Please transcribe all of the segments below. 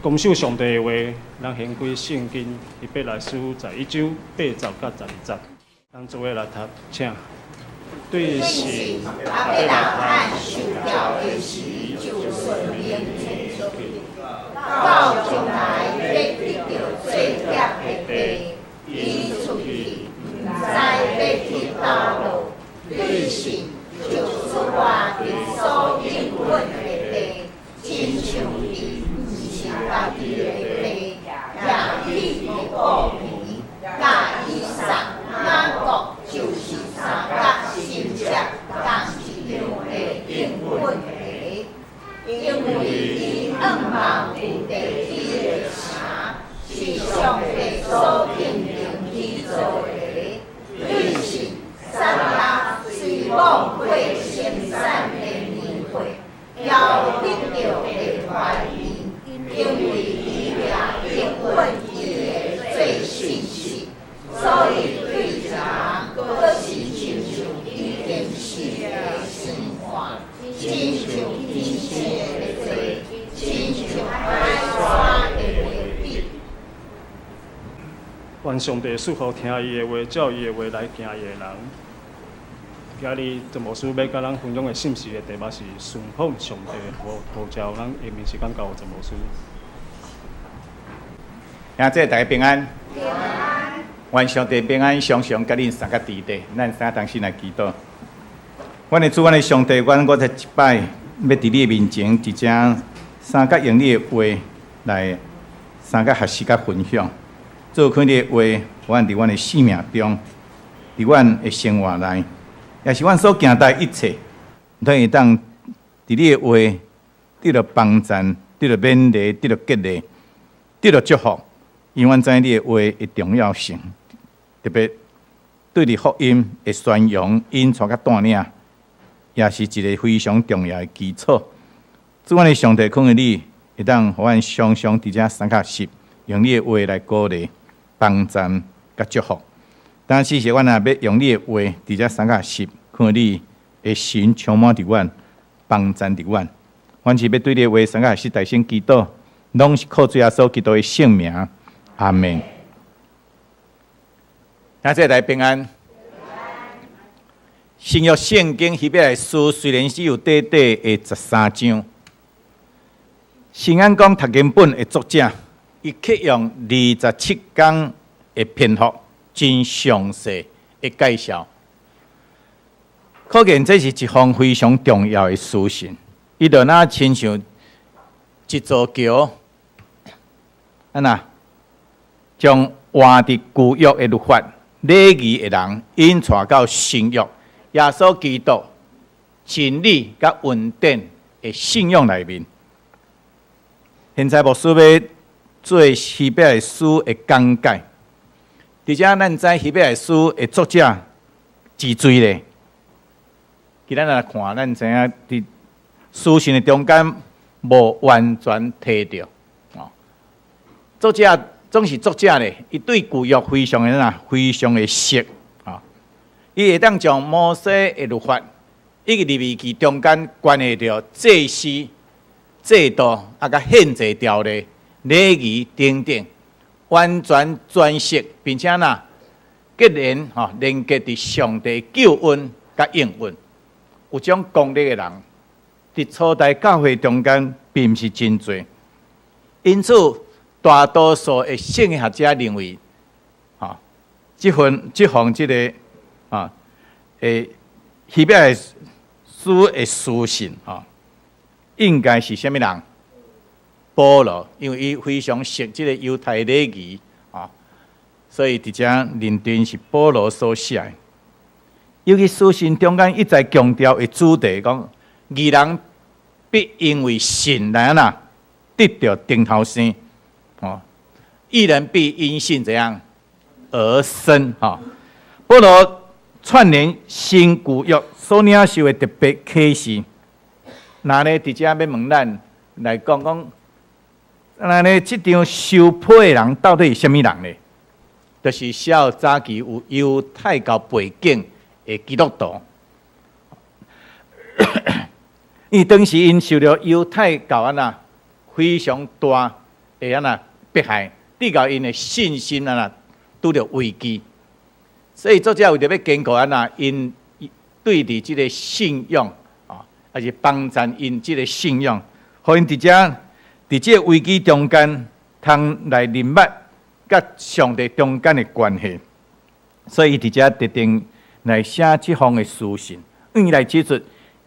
公守上帝的話，咱掀開聖經希伯來書11章8節到12節，咱做伙來讀，請。對信亞伯拉罕受調的時，就順命出去，到將來欲得著做業的地，伊出去，毋知欲去佗落。對信就出活佇所應允的地，親像佇毋是家己的地，攑起的布旗，佮以撒、雅各就是三角承接仝一樣的應允的，因為伊向望有地基的城，是上帝所定定起造的。對信，撒拉雖罔過生產的年歲，猶得著的懷孕，因為伊掠應允伊的做信實，所以對這閣是親像已經死的生活，親像天生的罪，親像海沙的流比。願上帝賜福聽伊的話，照伊的話來行伊的人。今日陳牧師欲佮咱分享的信息的題目是順服上帝呼召，咱下面時間交予陳牧師。兄弟大家平安。平安。願上帝平安，常常佮恁三個佇咧，咱三個同心來祈禱。阮的主，阮的上帝，阮閣再一擺欲佇你的面前，佇遮相佮用你的話來相佮學習佮分享。做開你的話，阮佇阮的生命中，佇阮的生活內，也是阮所行的一切，都會當佇你的話得著幫贊，得著勉勵，得著激勵，得著祝福。因為阮知你的話的重要性，特別對佇福音的宣揚、引帶佮帶領，也是一个非常重要的基礎。主，阮的上帝，懇求你會當予阮常常佇遮相佮學習，用你的話來鼓勵、幫贊佮祝福。但是，是阮若欲用你的話佇遮相佮學習，懇求你的神充滿佇阮，幫贊佇阮。阮是欲對你的話相佮學習，大聲祈禱，攏是靠主耶穌基督的聖名。阿門。兄弟來平安。新約聖經希伯來書雖然只有短短的13章，聖安講讀經本的作者，伊卻用27講的篇幅，真詳細的介紹。可見這是一封非常重要的書信。伊就若親像一座橋，按怎將活佇舊約的律法禮儀的人引帶到新約耶穌基督真理佮恩典的信仰內面。現在牧師欲做希伯來書的講解，佇遮咱知希伯來書的作者真濟咧。今咱來看，咱知影佇書信的中間無完全提著哦。作者總是作者咧，伊對舊約非常的哪，非常的熟啊。伊會當將摩西的律法以及利未記中間關係著祭司制度啊，佮獻祭條例、禮儀等等，完全詮釋，並且哪結連吼連結佇上帝救恩佮應允。有這種功力的人，佇初代教會中間並毋是真濟，因此大多數的聖經學者認為，吼，這份這封這个啊，希伯來書的書信，吼，應該是啥物人？保羅，因為伊非常熟這个猶太禮儀，啊，所以佇遮認定是保羅所寫的。尤其書信中間一再強調的主題，講義人必因為信來按怎得著重頭生，哦，義人必因信怎樣而生？吼，保羅串聯新舊約所領受的特別啟示，若咧佇遮欲問咱來講講，那咧這張收批的人到底是啥物人呢？就是寫早期有猶太教背景的基督徒，因為當時𪜶受著猶太教按怎非常大會按怎迫害，直到𪜶的信心按怎拄著危機。所以作者為著欲堅固按怎𪜶對佇這个信仰啊，抑是幫贊𪜶這个信仰，予𪜶佇遮佇這个危機中間，通來認捌佮上帝中間的關係。所以伊佇遮特定來寫這封的書信，伊來指出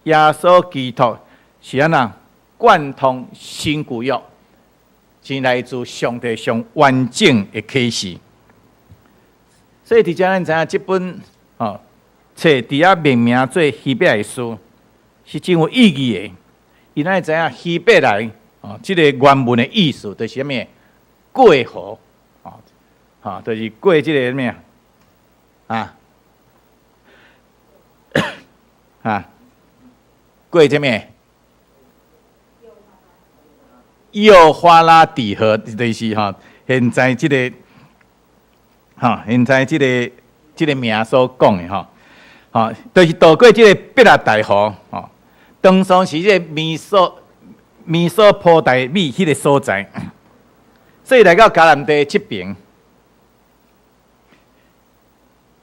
耶穌基督是按怎貫通新舊約，是來自上帝上完整的啟示。所以佇遮咱知影這本吼冊佇遐命名做希伯來書，是真有意義的。因咱會知影希伯來哦，這个原文的意思就是啥物？過河哦，吼，就是過這个啥物啊？啊，過啥物？幼發拉底河，就是吼，現在這个，吼，現在這个這个名所講的吼，吼，就是渡過這个伯拉大河，吼，當初是這个美索不達米彼个所在，所以來到迦南地這爿，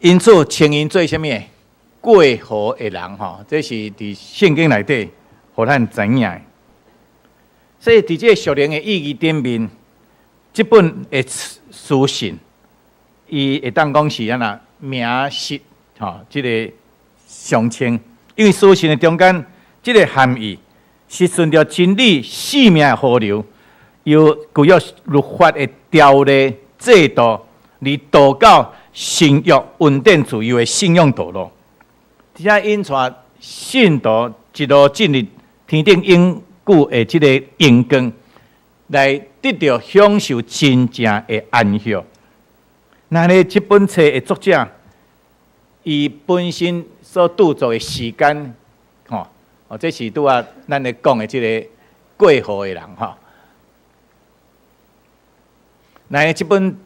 因此稱𪜶做啥物？過河的人吼，這是佇聖經內底，予咱知影的。所以，佇這个屬靈的意義頂面，這本的書信，伊會當講是按怎名實吼，這个相稱。因為書信的中間，這个含義是順著真理生命的河流，由舊約律法的條例制度，而導到新約恩典自由的信仰道路。這引帶信徒一路進入天頂永久的這个榮光，來得著享受真正的安息。那咧，這本冊的作者，伊本身所著作的時間，吼，哦，這是拄仔咱咧講的這个過河的人，吼。那這本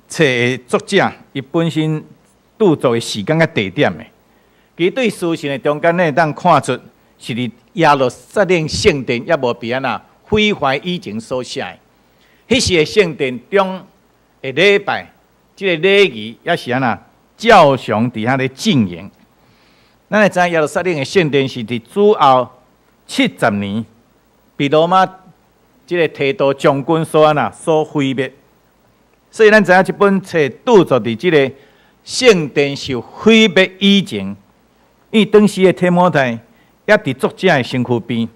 冊的作者，伊本身著作的時間佮地點的，其實對書信的中間，咱會當看出是佇耶路撒冷聖殿猶無被按怎毀壞以前所寫的。彼時的聖殿中的禮拜，這个禮儀猶是按怎照常佇遐咧進行。咱會知影耶路撒冷的聖殿是佇主後70年，被羅馬這个提多將軍所按怎所毀滅。所以咱知影這本冊著作佇這个聖殿受毀滅以前，因為當時的提摩太猶佇作者的身軀邊，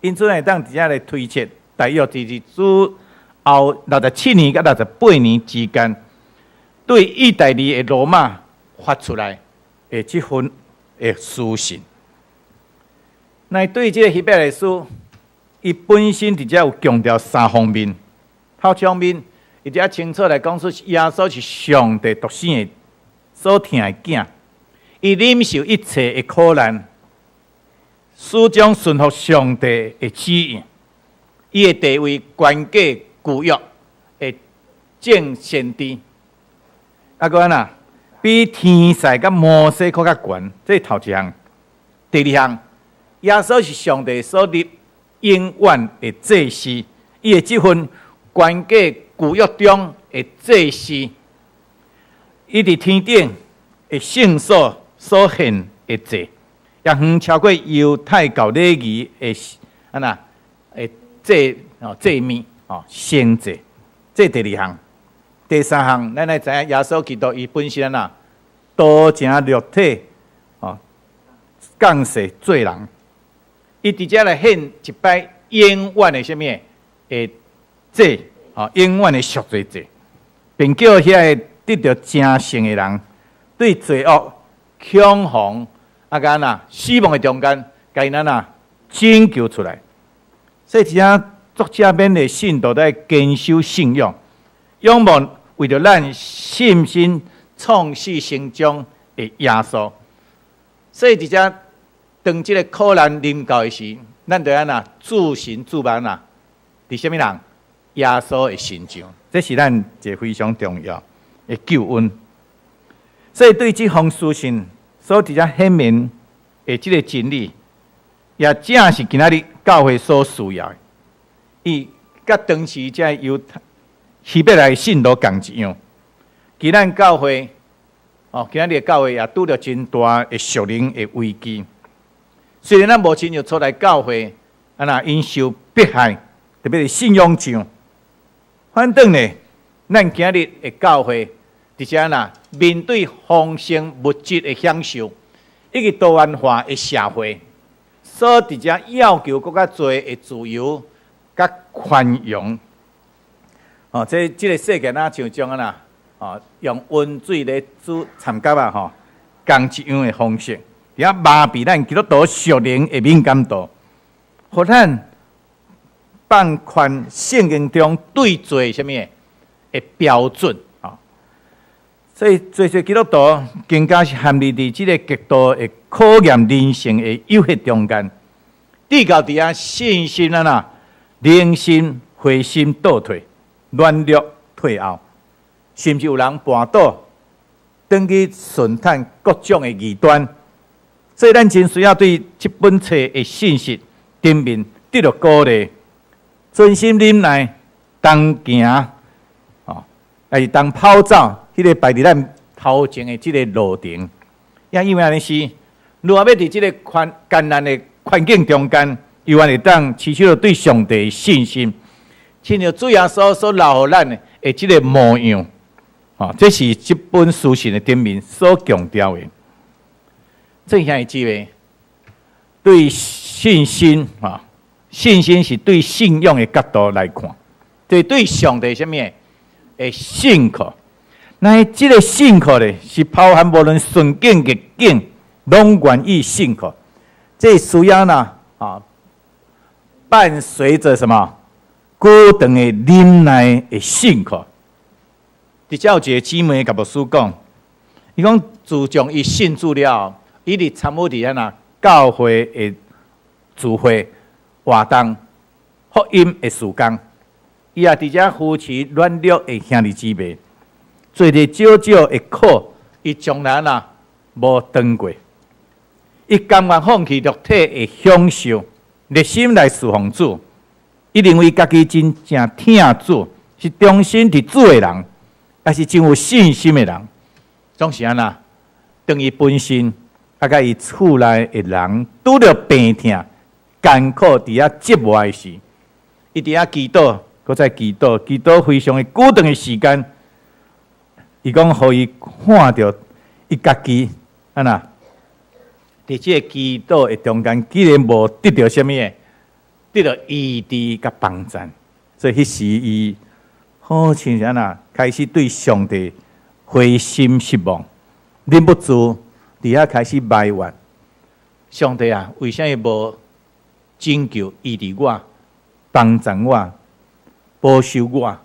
因此會當佇遮來推測，大約佇主後67年佮68年之間，對意大利的羅馬發出來的這份的書信。那對這个希伯來書，伊本身佇遮有強調三方面，頭一方面，伊遮清楚來講出耶穌是上帝獨生的所疼的囝，伊忍受一切的苦難，始終順服上帝的旨意，伊的地位懸過舊約的眾先知。啊，閣按怎？比天使佮摩西閣較懸，這是頭一項。第二項，耶穌是上帝所立永遠的祭司，伊的職分懸過舊約中的祭司，伊佇天頂的聖所所獻的祭，也遠超過猶太教禮儀的按怎的祭哦祭物哦牲祭，這第二項。第三項，咱來知影耶穌基督伊本身按怎道成肉體哦降世做人，伊佇遮來獻一擺永遠的啥物的祭哦，永遠的贖罪祭，並叫遐个得著成聖的人對罪惡、恐慌啊，佮按怎死亡的中間，共𪜶按怎拯救出來。所以，這作者勉勵信徒愛堅守信仰，仰望為著咱信心創始成終的耶穌。所以，佇遮當這个苦難臨到的時，咱就按怎注神注目按怎佇啥物人？耶穌的身上，這是咱一个非常重要的救恩。所以，對這封書信所佇遮顯明的這个真理，也正是今仔日教會所需要的。伊佮當時這猶太希伯來信徒仝一樣。今咱教會，哦，今仔日教會也拄著真大的屬靈的危機。雖然咱無親像初代教會，啊若𪜶受迫害，特別是信仰上，反轉呢，咱今日的教會，佇遮若面對豐盛物質的享受，以及多元化的社會，所佇遮要求閣較濟的自由佮寬容。哦，這個世界若像種按呢，哦，用溫水咧煮蠶蛤仔吼，仝一樣的方式，佇遐麻痹咱基督徒屬靈的敏感度，予咱放寬聖經中對罪啥物的標準啊。所以，濟濟基督徒更加是陷入佇這個極度的考驗人性的誘惑中間，直到佇遐信心啊啦，靈心灰心倒退，軟弱退後，甚至有人跋倒，轉去順趁各種的異端。所以，咱真需要對這本冊的信息頂面得著鼓勵，專心忍耐，同行，哦，抑是同跑走彼个擺佇咱頭前的這個路程。也因為按呢是，如果欲佇這個寬艱難的環境中間，猶原會當持續對上帝的信心，親像主耶穌所留予咱的這個模樣，哦，這是這本書信的頂面所強調的。正兄弟姊妹，對信心啊，信心是對信仰的角度來看，對上帝啥物的信靠。那這個信靠咧，是包含無論順境逆境，攏願意信靠。這需要呢啊，伴隨著什麼？久長的忍耐的信靠。佇遮有一個姊妹共牧師講，伊講自從伊信主了後，伊直參與佇按呢教會的聚會活動、福音的事工，伊也佇遮扶持軟弱的兄弟姊妹，做著少少的苦，伊從來若無斷過。伊甘願放棄肉體的享受，熱心來侍奉主。伊認為家己真正疼主，是忠心佇主的人，也是真有信心的人。總是按呢，當伊本身啊，佮伊厝內的人拄著病痛、艱苦佇遐折磨的時，伊佇遐祈禱，閣再祈禱，祈禱非常的久長的時間。伊講，予伊看著伊家己按呢，佇這個祈禱的中間，竟然無得著啥物的，得著醫治佮幫贊，所以彼時伊好親像按呢，開始對上帝灰心失望，忍不住佇遐開始埋怨上帝啊，為啥物無拯救醫治我、幫贊我、保守我、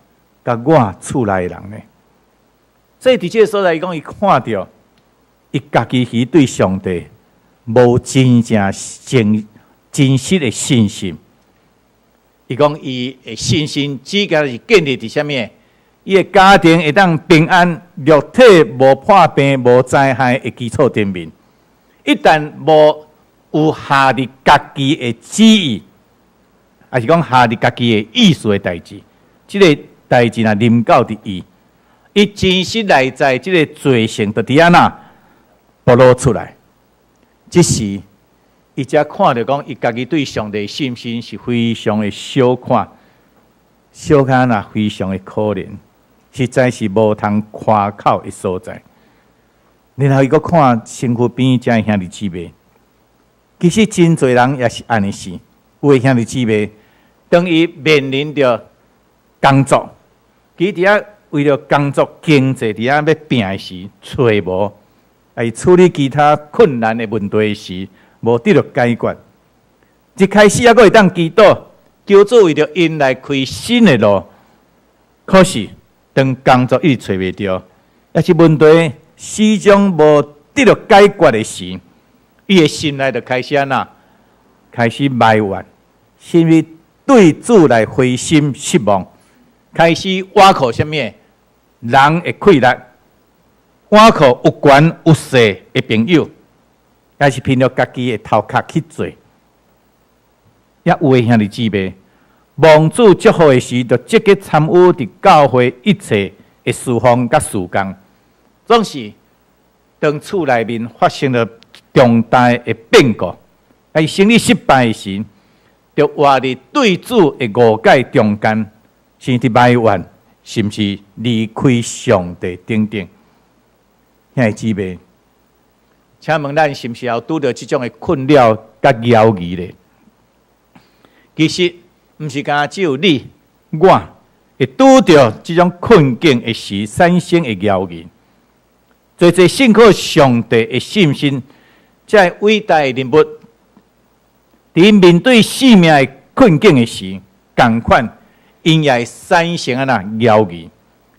佮我厝內的人呢？所以佇這個所在，伊講伊看著伊家己是對上帝無真正真真實的信心。伊講伊的信心只敢是建立佇啥物？伊的家庭會當平安，肉體無破病、無災害的基礎頂面。一旦無有合佇家己的旨意，抑是講合佇家己的意思的代誌，這個代誌若臨到佇伊，伊真實內在這個罪性就佇按呢暴露出來。這時，伊才看著講，伊家己對上帝信心是非常的小看，小看啊，非常的可憐，實在是無通誇口的所在。然後伊閣看身軀邊遮兄弟姊妹，其實真濟人也是按呢是，有的兄弟姊妹，當伊面臨著工作，伊佇遐為著工作經濟佇遐欲拚的時，揣無，抑是處理其他困難的問題時，無得著解決。一開始猶閣會當祈禱，求主為著𪜶來開新的路。可是當工作一直揣袂著，抑是問題始終無得著解決的時，伊的心內就開始按呢，開始埋怨，甚至對主來灰心失望，開始倚靠啥物人的氣力，倚靠有權有勢的朋友，抑是憑著家己的頭殼去做。也有的兄弟姊妹，蒙主祝福的時，就積極參與佇教會一切的事奉佮事工。總是當厝內面發生了重大的變故，伊生意失敗時，就活佇對主的誤解中間，甚至埋怨，甚至離開上帝等等。兄弟姊妹，請問咱是毋是也有拄著這種的困擾佮猶疑咧？其實毋是干焦只有你我會拄著這種困境的時產生的猶疑。濟濟信靠上帝的信心，這个偉大的人物，佇面對生命的困境的時，仝款𪜶也會產生按怎猶疑，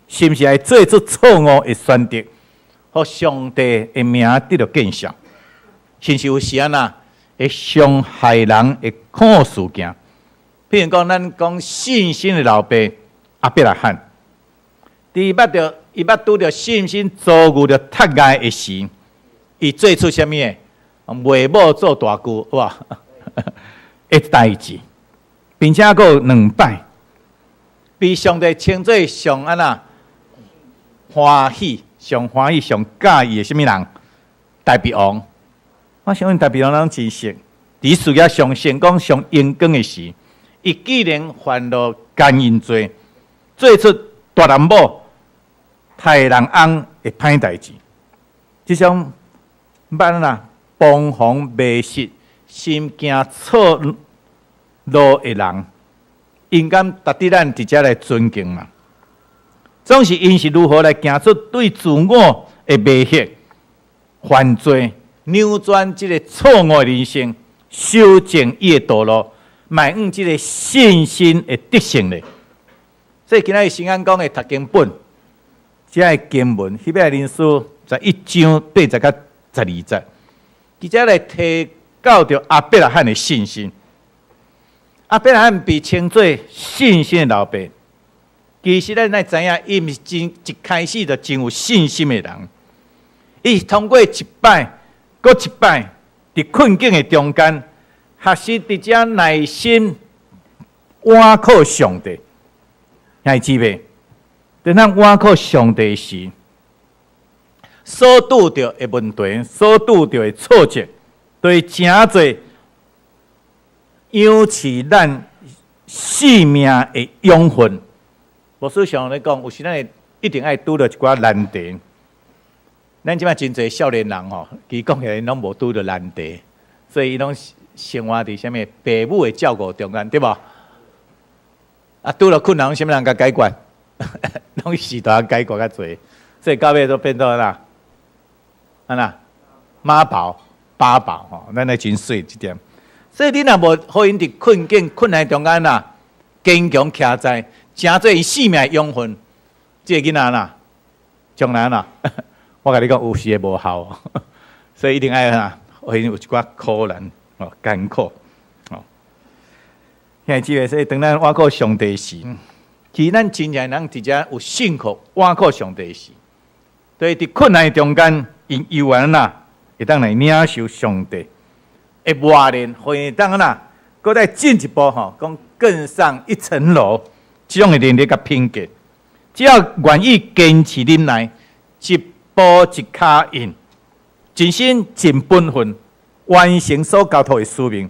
是毋是會做出錯誤的選擇，予上帝的名得著見笑，甚至有時按怎會傷害人的苦事件。譬如講，咱講信心的老爸亞伯拉罕，佇捌著伊捌拄著信心遭遇著窒礙的時，伊做出啥物的？賣某做大舅哇的代誌，並且閣有兩擺，被上帝稱做上按怎歡喜、上歡喜、上佮意的啥物人？大衛王。我相信大衛王攏真熟，佇事業上成功、上榮光的時，伊竟然犯了姦淫罪，做出奪人某、刣人翁的歹代誌。這種捌啦，彷徨迷失、心行錯路的人，應該值得咱佇遮來尊敬嘛。總是𪜶是如何來行出對自我的迷惑、犯罪、扭轉這个錯誤的人生，修正伊的道路，邁向這个信心的得勝咧。所以今仔日新安講的讀經本，這个經文，希伯來人書11章8節到12節，佇遮來提到著亞伯拉罕的信心。亞伯拉罕被稱做信心的老爸，其實咱愛知影，伊毋是真一開始就真有信心的人。伊是通過一擺、閣一擺，佇困境的中間，學習佇遮耐心倚靠上帝。兄弟姊妹，當咱倚靠上帝時，所拄著的問題、所拄著的挫折，都會成做養飼咱生命的養分。牧師常咧講，有時咱會一定愛拄著一寡難題。咱這擺真濟少年人吼，其實講起來攏無拄著難題，所以伊攏生活佇啥物父母的照顧中間，對無？啊，拄著困難，啥物人共解決？攏是序大解決較濟，所以到尾都變做按怎？按怎？媽寶、爸寶吼，咱愛真細這點。所以你若無予𪜶佇困境、困難中間啊，堅強徛在，成做𪜶生命的養分，這个囡仔啦，將來啦，我共你講，有時會無效，所以一定愛啊，予𪜶有一寡苦難哦，艱苦哦。兄弟姊妹，所以當咱倚靠上帝時，其實咱真正人佇遮有信靠倚靠上帝時，對佇困難中間，𪜶猶原啦，會當來領受上帝的磨練，予𪜶會當啦，閣再進一步吼，講更上一層樓，這種的能力佮品格，只要願意堅持忍耐，一步一跤印，盡心盡本分，完成所交託的使命，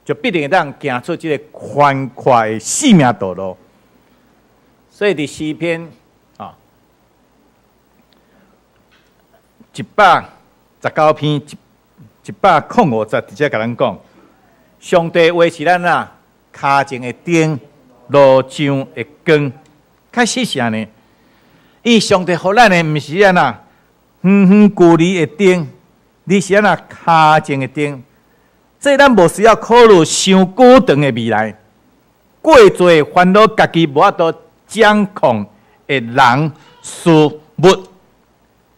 就必定會當行出這個寬闊的生命道路。所以佇詩篇啊，119篇105節，直接共咱講，上帝話是咱啊，跤前的燈，路上的光。確實是按呢，伊上帝予咱的毋是按怎遠遠距離的燈，而是按怎跤前的燈。所以咱無需要考慮傷久長的未來，過濟煩惱，家己無法度掌控的人事物，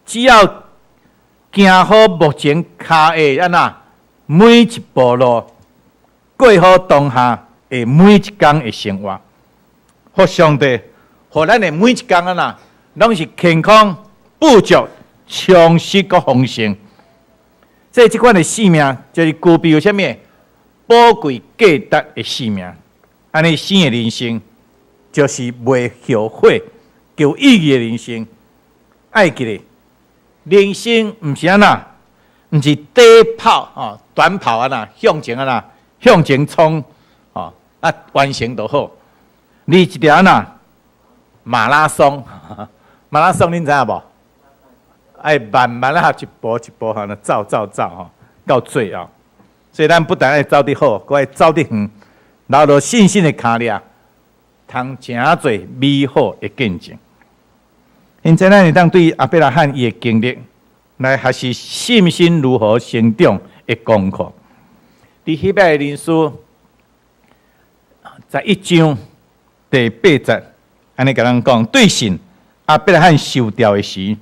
只要行好目前跤下按怎每一步路，過好當下的每一工的生活，予上帝，予咱的每一工按怎，攏是健康、富足、充實閣豐盛。所以這款的生命就是具備有啥物寶貴價值的生命。按呢生的人生就是袂後悔、有意義的人生。愛記得，人生毋是按怎，毋是短跑吼，短跑按怎向前按怎向前衝吼，啊完成就好。你一條按怎馬拉松，馬拉松恁知影無？愛慢慢啊，一步一步吼，走走走吼，到最後。所以咱不但愛走得好，閣愛走得遠，留落信心的跤跡，通誠濟美好的見證。現在咱會當對亞伯拉罕伊的經歷來學習信心如何成長的功課。佇希伯來書11章第八節，按呢共咱講，對信亞伯拉罕受調的時，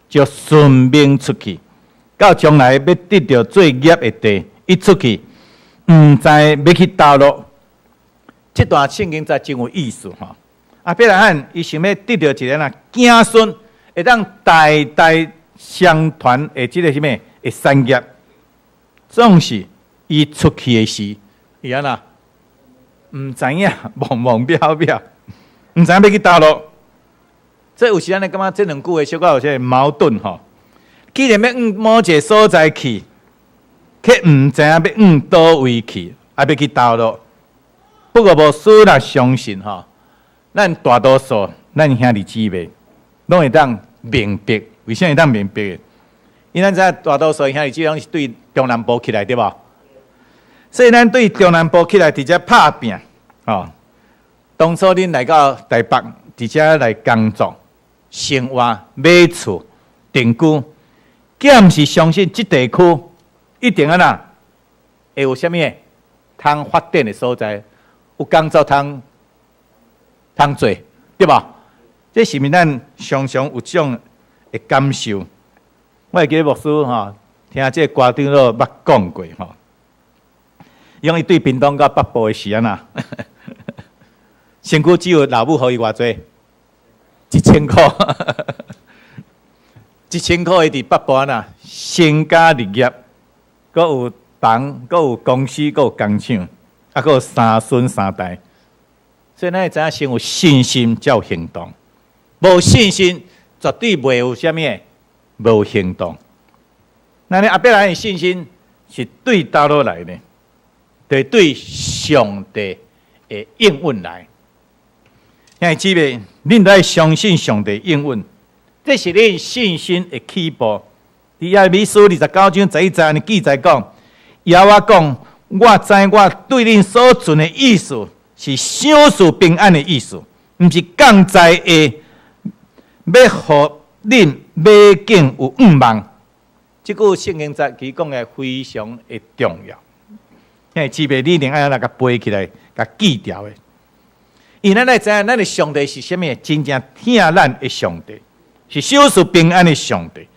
就順命出去，到將來欲得著做業的地，伊出去，毋知欲去佗落。這段聖經真真有意思吼。亞伯拉罕伊想欲得著一个子孫，會當代代相傳的這个啥物的產業，總是伊出去的時，伊按怎毋知影，茫茫渺渺，毋知影欲去佗落。這有時咱會感覺這兩句話小可有些矛盾吼。既然欲往某一个所在去，卻毋知影欲往佗位去，啊欲去佗落。不過牧師若相信吼，咱大多數咱兄弟姊妹攏會當明白，為啥會當明白的？因為咱知影大多數兄弟姊妹攏是對中南部起來對無？所以咱對中南部起來佇遮拍拚，吼。當初恁來到台北，佇遮來工作、生活、買厝、定居，敢毋是相信這地區一定按怎會有啥物通發展的所在，有工作通通做，對無？這是毋是咱常常有這種的感受？我會記得牧師吼，聽這个歌長老捌講過吼，伊講伊對屏東到北部的時按怎，身軀只有老母予伊偌濟，一千箍，一千箍伊佇北部按怎，成家立業，閣有房，閣有公司，閣有工廠，啊，閣有三孫三代。所以咱會知影先有信心，才有行動。無信心，絕對袂有啥物的，無行動。那呢亞伯拉罕的信心是對佗落來呢？對對上帝的應允來。兄弟姊妹，恁都愛相信上帝應允，這是恁信心的起步。佇耶利米書29章11節按呢記載講，耶和華講：我知我對恁所存的意思是賞賜平安的意思，毋是降災的，欲予恁美景有向望。這句聖經節其實講的非常的重要。兄弟姊妹，你一定愛來共背起來，共記牢的。因為咱愛知影，咱的上帝是啥物？真正疼咱的上帝，是賞賜平安的上帝。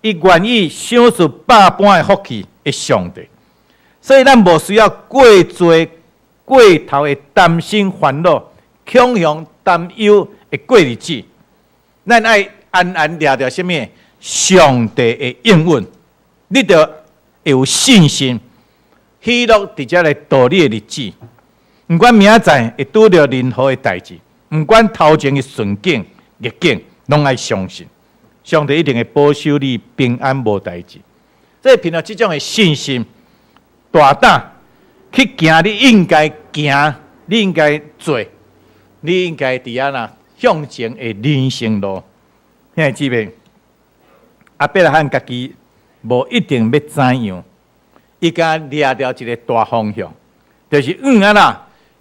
伊願意賞賜百般的福氣的上帝。所以咱無需要過濟過頭的擔心煩惱、恐慌擔憂的過日子。咱愛安安掠著啥物？上帝的應允，你著會有信心，喜樂佇遮來度你的日子。毋管明仔載會拄著任何的代誌，毋管頭前的順境逆境，攏愛相信，上帝一定會保守你平安無代誌。這憑著這種的信心，大膽去行你應該行，你應該做，你應該佇按怎向前的人生路。兄弟姊妹，亞伯拉罕家己無一定欲怎樣，伊敢掠著一个大方向，就是往按怎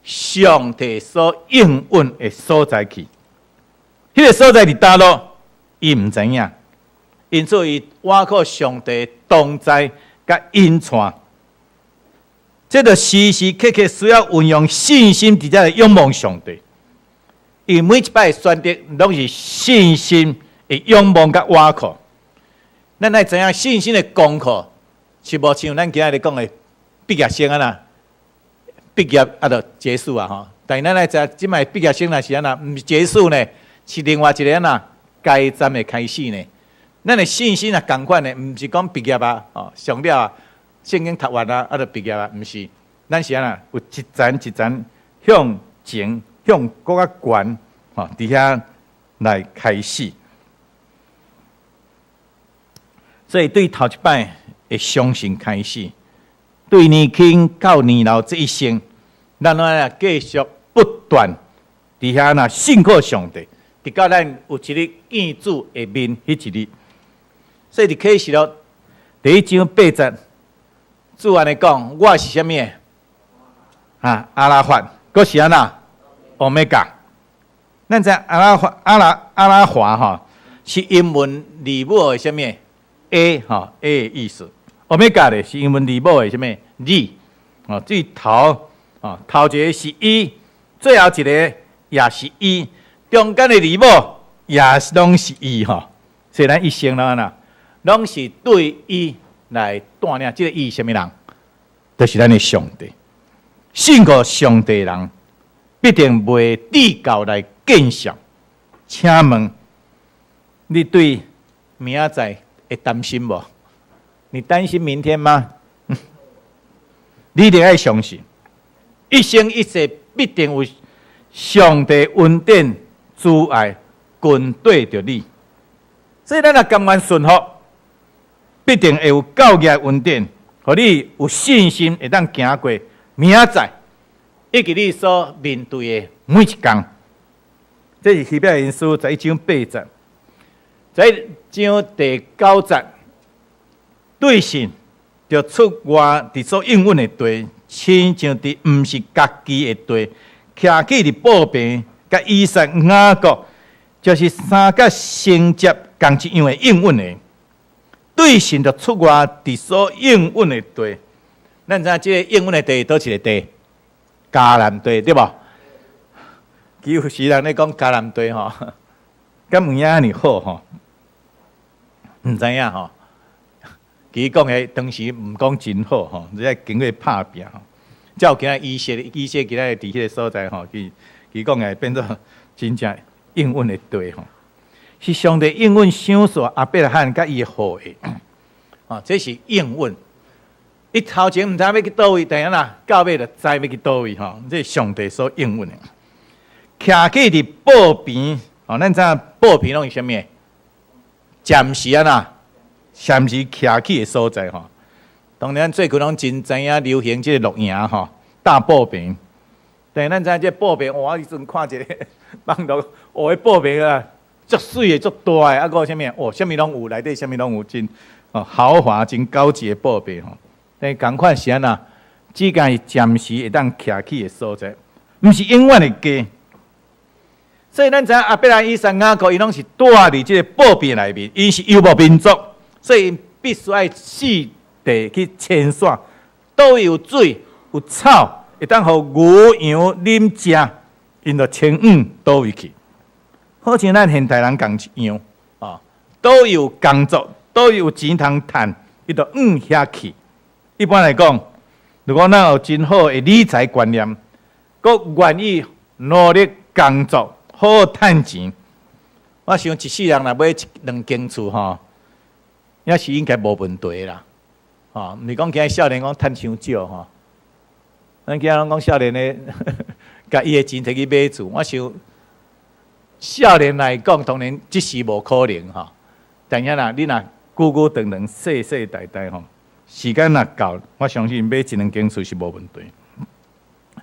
上帝所應允的所在去。彼个所在佇佗落，伊毋知影，因此伊倚靠上帝同在佮引帶。這就時時刻刻需要運用信心，佇遮來仰望上帝。伊每一擺的選擇，攏是信心的仰望佮倚靠。咱愛知影信心的功課，是無像咱今仔日講的畢業生按怎，畢業啊就結束啊吼。但是咱愛知影，這擺畢業生若是按怎，毋是結束呢，是另外一个按怎階層的開始呢。咱的信心也仝款的，毋是講畢業啊，哦，上了啊，聖經讀完啊，啊就畢業啊，毋是。咱是按怎，有一層一層向前向閣較懸，吼，佇遐來開始。所以對頭一擺的相信開始，對年輕到年老這一生，咱攏愛繼續不斷佇遐若信靠上帝，直到咱有一日見主的面彼一日。所以佇啟示錄第一章八節，主按呢講：我是啥物？啊，阿拉法，閣是按怎？歐米伽。咱知阿拉法、阿拉阿拉華吼，是英文字母的啥物？A 吼 A 的意思，歐米伽咧是英文字母的啥物？Z 哦，最頭哦，頭一个是 E，最後一个也是 E，中間的字母也是攏是 E 吼。所以咱一生攏按怎，攏是對伊來帶領。這个伊啥物人？就是咱的上帝。信靠上帝的人，必定袂至到來見笑。請問你對明仔載會擔心無？你擔心明天嗎？你一定愛相信，一生一世必定有上帝恩典慈愛跟綴著你。所以咱若甘願順服，必定會有夠額恩典，予你有信心會當行過明仔載，以及你所面對的每一工。這是希伯來書十一章八節。十一章第九節，對神著出外佇所應允的地，親像佇毋是家己的地，徛起佇布棚，佮以撒、雅各，就是三個承接仝一樣的應允的。對神著出外佇所應允的地，咱知影這個應允的地，佗一個地？迦南地對無？其實人咧講迦南地吼，敢有影按呢好吼？毋知影吼，其實講的當時毋講真好吼，這愛經過拍拚吼，才有今仔以色列，以色列今仔佇彼个所在吼，其其講的變做真正應允的地吼，是上帝應允賞賜亞伯拉罕佮伊的後裔，啊，這是應允。伊頭前毋知影欲去佗位，但是啦，到尾就知欲去佗位吼，這是上帝所應允的。徛起佇布棚，哦，咱知影布棚攏是啥物？暫時啊啦，暫時徛起的所在吼。當然最近攏真知影流行這個露營吼，搭布棚。但是咱知影這布棚，哇！彼陣看一个網路，哦，彼布棚啊，足媠的、足大的，啊閣啥物？哦，啥物攏有，內底啥物攏有，真哦豪華、真高級的布棚吼。但仝款是按怎？只敢是暫時會當徛起的所在，毋是永遠的家。所以咱知影亞伯拉罕、以撒、雅各，伊攏是住佇這个布棚內面，𪜶是遊牧民族，所以𪜶必須愛四地去遷徙，佗位有水有草，會當予牛羊啉食，𪜶就遷往佗位去。好像咱現代人仝一樣，啊，佗位有工作，佗位有錢通趁，伊就往遐去。一般來講，如果咱有真好的理財觀念，閣願意努力工作，好好趁錢，我想一世人若買一兩間厝吼，也是應該無問題啦。吼，毋是講今仔少年講趁傷少吼，咱今仔攏講少年的，共伊的錢摕去買厝，我想少年來講，當然這是無可能吼。但是啦，你若久久長長、世世代代吼，時間若到，我相信買一兩間厝是無問題。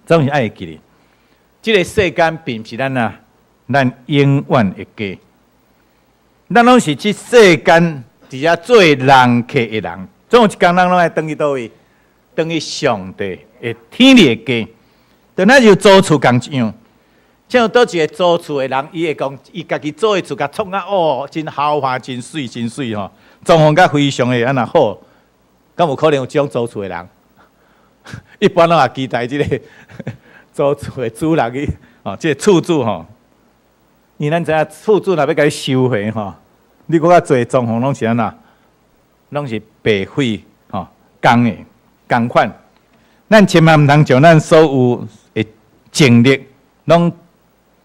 總是愛會記得，這个世間並毋是咱啊，咱永遠的家。咱攏是這世間佇遮做人客的人，總有一工咱攏愛轉去佗位？轉去上帝的天裡的家。就咱就租厝仝一樣，像佗一个租厝的人，伊會講，伊家己租的厝，共創啊哦，真豪華，真媠，真媠吼，裝潢甲非常的按怎好，敢有可能有這種租厝的人？一般攏也期待這个租厝的主人去，哦，這个厝主吼，因為咱知影厝主若欲共你收回吼，你閣較濟裝潢攏是按怎？攏是白費吼，工的仝款。咱千萬毋通將咱所有的精力攏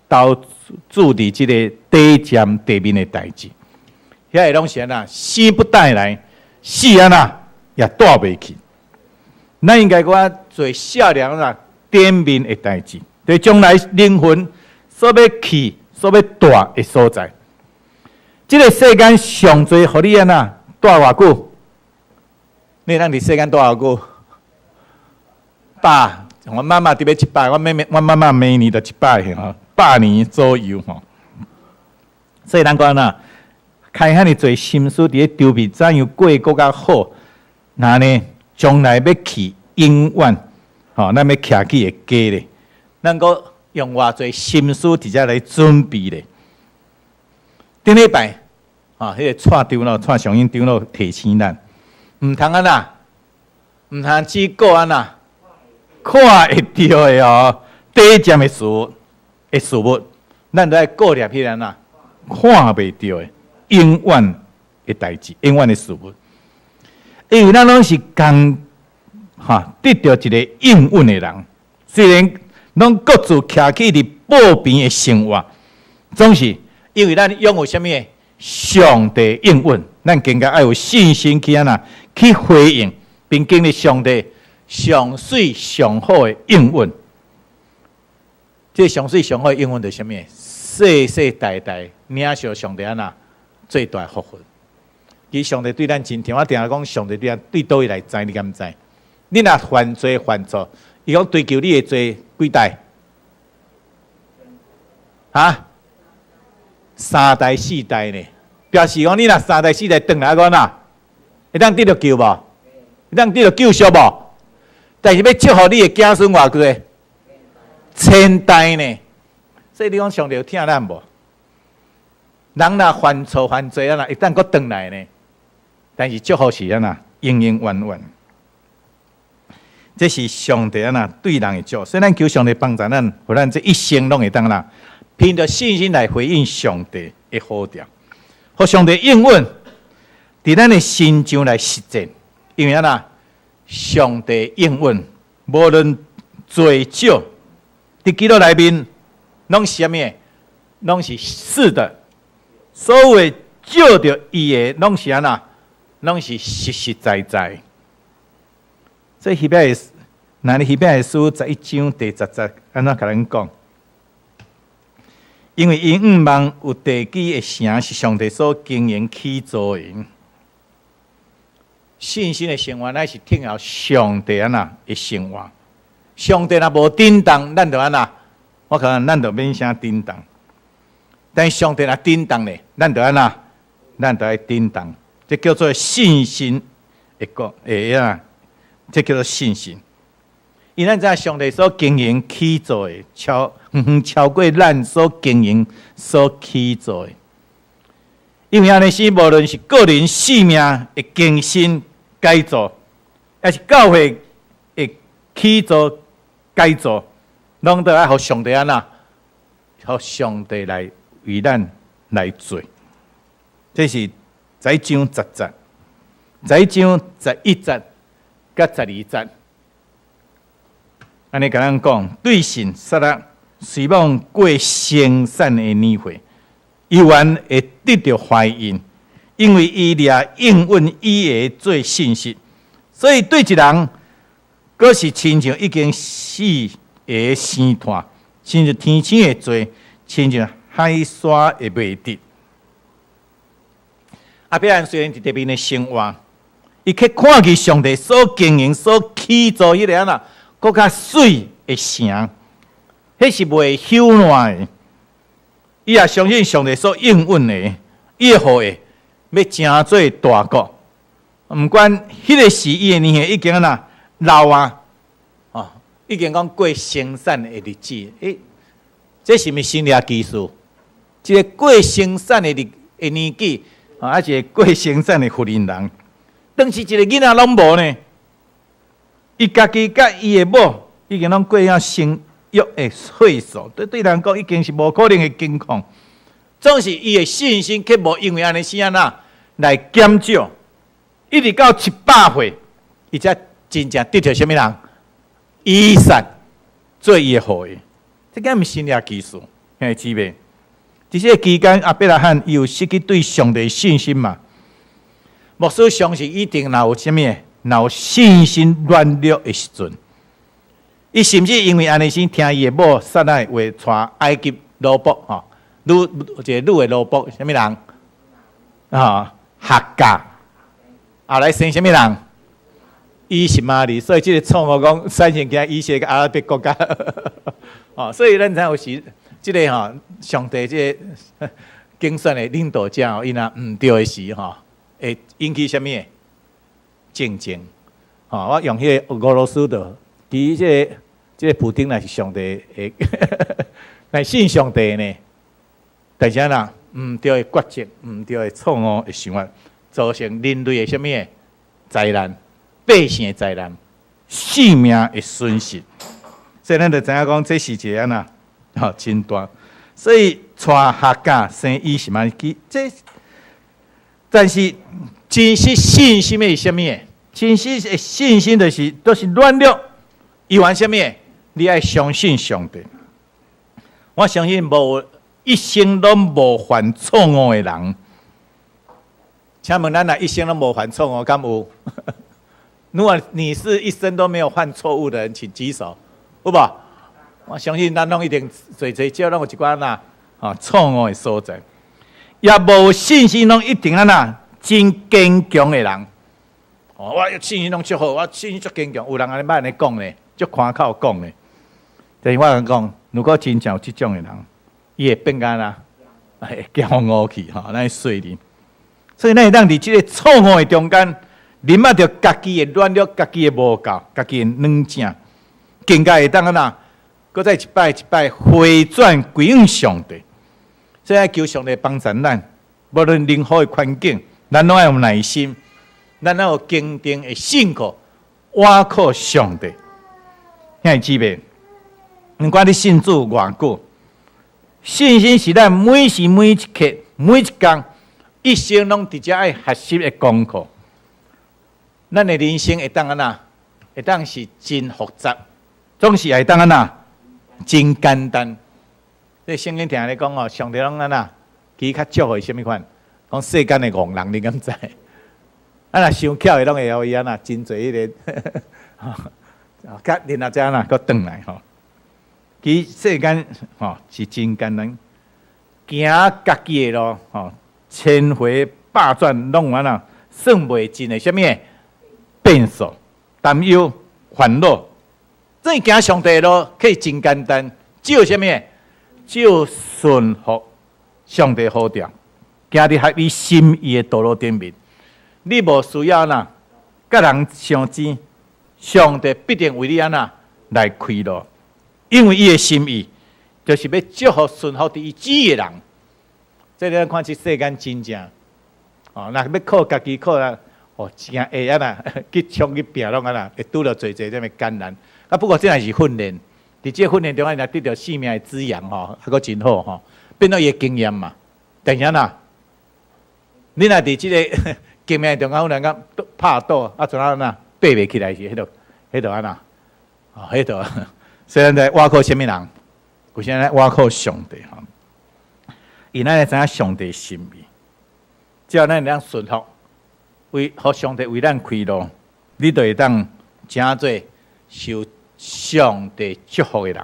投注佇這个短暫地面的代誌，遐个攏是按怎？生不帶來，死按怎也帶袂去。咱應該閣較做少年啦，頂面的代誌，對無？對將來靈魂所欲去、所欲蹛的所在。這个世間上濟予你按怎蹛偌久？你會當佇世間蹛偌久？百，阮媽媽佇欲100，阮妹妹、阮媽媽明年就100歲吼，100年左右吼。所以咱講按怎，開遐爾濟心思佇咧籌備怎樣過閣較好，那呢將來欲去永遠，吼，咱欲徛起的家咧，咱閣用偌濟心思佇遮來準備咧。頂禮拜，吼，彼个蔡長老、蔡尚英長老提醒咱，毋通按怎，毋通只顧按怎，看會著的哦，短暫的事的事物，咱都愛顧念彼个按怎，看袂著的永遠的代誌，永遠的事物。因為咱攏是共哈得著一个應允的人，雖然攏各自徛起佇布棚的生活，總是因為咱擁有啥物？上帝應允，咱更加愛有信心去按怎去回應，並經歷上帝上媠上好的應允。這上媠上好的應允就是啥物？世世代代領受上帝按怎最大福分。其實上帝對咱真疼，我定定講上帝對咱對佗位來知，你敢知？你若犯罪犯錯，伊講追究你的罪幾代？哈？三代四代呢？表示講你若三代四代轉來講哪，會當得著救無？會當得著救贖無？但是欲祝福你的子孫偌濟？千代呢？所以你講上帝有疼咱無？人若犯錯犯罪啊，若會當閣轉來呢？但是祝福是按怎？永永遠遠。這是上帝按怎對人的祝福，所以咱求上帝幫助咱，予咱這一生攏會當啦，憑著信心來回應上帝的呼召，予上帝應允，佇咱的身上來實踐。因為按怎？上帝應允，無論濟少，佇基督內面，攏是啥物？攏是是的。所有藉著伊的，攏是按怎？攏是實實在在。這希伯來，那你希伯來書11章第10節，按怎共咱講？因為𪜶向望有地基的城是上帝所經營起造的。信心的生活乃是聽候上帝按怎的生活。上帝若無振動，咱就按怎？我可能咱就免啥振動。但上帝若振動咧，咱就按怎？咱就愛振動。這叫做信心的個會啊，這叫做信心。因咱知影上帝所經營起造的，超遠遠超過咱所經營所起造的。因為按呢是，無論是個人性命的更新改造，抑是教會的起造改造，攏都愛予上帝按怎，予上帝來為咱來做。這是11章10節，11章11節佮12節。按呢共咱講，對信撒拉隨罔過生產的年歲，猶原會得著懷孕，因為伊掠應允伊的做信實，所以對一人，閣是親像已經死的生湠，親像天星的濟，親像海沙的密質。亞伯蘭雖然佇地面的生活，伊卻看見上帝所經營、所起造彼个按怎，閣較媠的城，彼是袂朽爛的。伊也相信上帝所應允的，伊的後裔欲成做大國。毋管彼个時伊的年歲已經按怎老啊，哦，已經講過生產的日子。欸，這是毋是神蹟奇事？一个過生產的日的年紀，啊，一個過生產的婦人人，當時一個囡仔攏無呢。伊家己佮伊的某已經攏過遐生育的歲數，對對人講已經是無可能的境況。總是伊的信心卻無因為按呢死按怎來減少，一直到100歲，伊才真正得著啥物人？以撒做伊的後裔，這敢毋是神蹟奇事，兄弟姊妹。佇這个期間，亞伯拉罕伊有失去對上帝信心嘛？牧師相信一定若有啥物，若有信心軟弱的時陣，伊甚至因為按呢先聽伊的某撒拉的話，娶埃及奴僕吼，女一个女的奴僕，啥物人？啊，夏甲，後來生啥物人？以實瑪利，所以這个錯誤講產生起以色列佮阿拉伯國家，哦，所以咱知影有時，這个吼，上帝這个揀選的領導者吼，伊若毋對的時吼，會引起啥物的戰爭？吼，我用彼个俄羅斯的，其實這個普丁若是上帝的，若信上帝呢，但是按怎毋對的抉擇，毋對的錯誤的想法，造成人類的啥物的災難？百姓的災難，性命的損失，所以咱就知影講，這是一个按怎吼真大。所以娶夏甲生以實瑪利，這但是真實信心的是啥物的？真實的信心就是都是軟弱，伊還啥物的？你愛相信上帝。我相信無一生攏無犯錯誤的人。請問咱若一生攏無犯錯誤，敢有？如果你是一生都沒有犯錯誤的人，請舉手，有無？我相信咱攏一定濟濟少攏有一寡哪啊錯誤的所在，也無信心攏一定按怎真堅強的人。哦，我信心攏足好，我信心足堅強。有人按呢捌按呢講呢，足誇口講呢。但是我共講，如果真正有這種的人，伊會變按怎？會驕傲去吼，咱細膩。所以咱會當佇這个錯誤的中間，認捌著家己的軟弱、家己的無夠、家己的軟正，更加會當按怎？閣再一擺一擺回轉歸向上帝。所以愛求上帝幫助咱，無論任何的環境，咱攏愛有耐心，咱愛有堅定的信靠，倚靠上帝。兄弟姊妹，毋管你信主偌久，信心是咱每時每一刻、每一工，一生攏佇遮愛學習的功課。咱的人生會當按怎？會當是真複雜，總是會當按怎？真簡單。這聖經定咧講哦，上帝攏按怎？其實較祝福啥物款？講世間的戇人，你敢知？啊，若傷巧的攏會予伊按怎？真濟彼个，甲然後才按怎？閣轉來吼。其實世間吼是真簡單，行家己的路吼，千回百轉攏有按怎？算袂盡的啥物的變數、擔憂、煩惱。這行上帝的路可以真簡單，只有啥物？只有順服上帝呼召，行佇合伊心意的道路頂面。你無需要按怎，佮人相爭，上帝必定為你按怎來開路，因為伊的心意就是欲祝福順服佇伊旨意的人。這你看這世間真正，哦，若欲靠家己靠啊，哦，真會按怎去衝去拼攏按怎，會拄著濟濟這麼艱難。啊，不過這也是訓練，佇這個訓練中間，若得著生命的滋養吼，還閣真好吼，變做伊的經驗嘛。但是按怎，你若佇這个經驗中間，有人講拍倒，啊，怎按怎爬袂起來時，彼就按怎？哦，彼就，所以咱在倚靠啥物人？有啥咱倚靠上帝吼，因咱會知影上帝心意，只要咱會當順服，為予上帝為咱開路，你就會當成做受上帝祝福的人，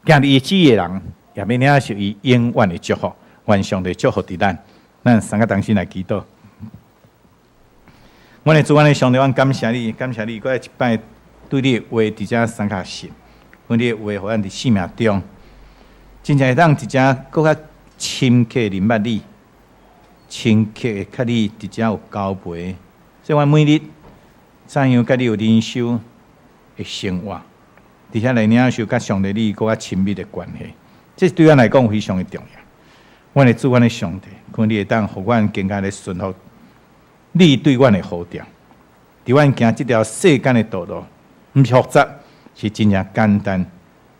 行佇伊旨意的人，也欲領受伊永遠的祝福。願上帝祝福佇咱，咱三个同心來祈禱。阮的主，阮的上帝，阮感謝你，感謝你，閣再一擺對你的話佇遮相較信，阮你的話予咱佇生命中，真正會當佇遮閣較深刻認捌你，深刻的佮你佇遮有交陪。所以阮每日怎樣佮你有靈修的生活，佇遐來領受佮上帝你閣較親密的關係，這對阮來講非常的重要。阮的主，阮的上帝，願你會當予阮更加的順服你對阮的呼召，佇阮行這條世間的道路，毋是複雜，是真正簡單。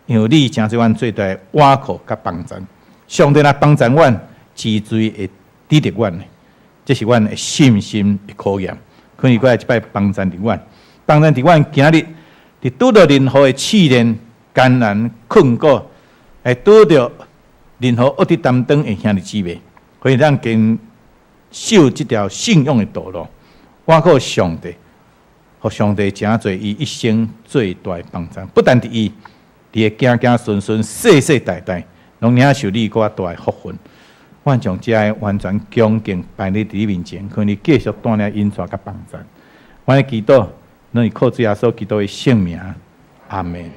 因為你成做阮最大的倚靠佮幫助。上帝若幫助阮，絕對會得著阮的，這是阮的信心的考驗。願伊閣來一擺幫助佇阮，幫助佇阮今日佇拄著任何的試煉、艱難、困苦，會拄著任何惡敵擔當的兄弟姊妹，可以咱堅守這條信仰的道路，倚靠上帝，予上帝成做伊一生最大的幫贊。不但佇伊，伊的子子孫孫世世代代，攏領受你閣較大的福分。阮將這个完全恭敬擺佇你面前，求你繼續帶領引帶佮幫贊。阮的祈禱，攏是靠主耶穌基督的聖名，阿門。